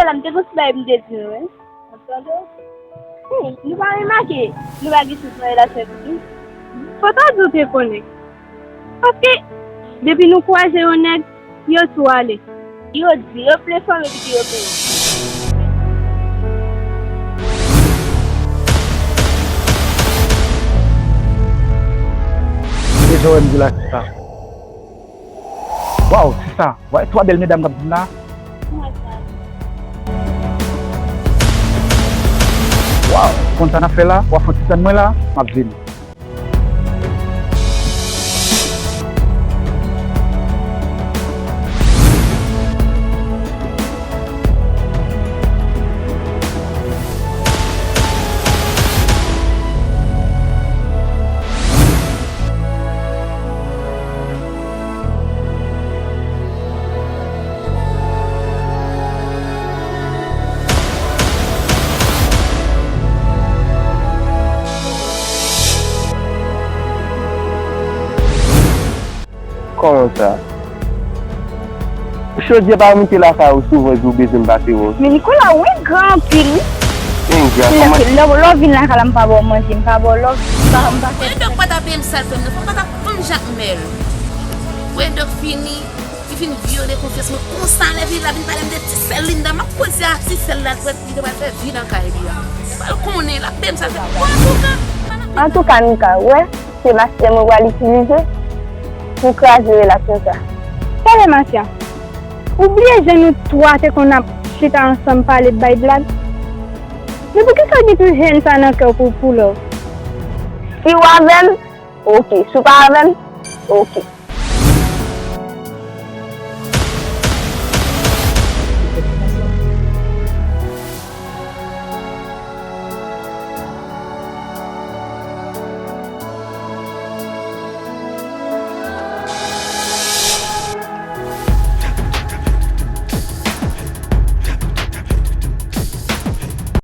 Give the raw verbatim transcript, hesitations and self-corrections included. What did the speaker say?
Fè la, m te gon ti bagay m te di nou, wi. Ap tande w? Hmm, nou pa remake, nou pa gen chans nan relasyon epi tou. Fò ta di w te konnen. Paske, depi nou kwaze yon nèg, yo tou ale. Yo di, yo plen fanm epi tou yo plen. Deja wè m di la, se sa. Waw, sista, w wè twa bèl medam k ap vin la? Waw, ou konn sa n ap fè la? W ap fè ti tann mwen la, m ap vini. Kòman sa? Chodyè pa moute lakay ou souvan epi w bezwen m pase wè w. Men Nicolas, ou engra anpil, wi. Engra, kòman? Lè, lè w vin lakay la, m pa ba w manje, m pa ba w love, m pa, m pa fè. Wè, dòk pa ta peye m sa l fè m nan, fò m pa ta fanm Jakmèl. Wè, dòk fini, li fin vyole konfyans mwen konsa, lè vini la vin pale m de ti sè l Linda, m ap koze a ti sè l la, li te pral fè vi nan kay li a. Li pral konnen, l ap peye m sa l fè m. Bon, antouka, antouka, Nika, wè. Se mastè mwen pral itilize pou kraze relasyon sa. Tande Masya, ou bliye jan nou twa te konn ap chita ansanm pale bay blag? Men poukisa w gen tout hèn sa nan kè w pou, pou love? Si w avè m, oke. Si w pa avè m, oke.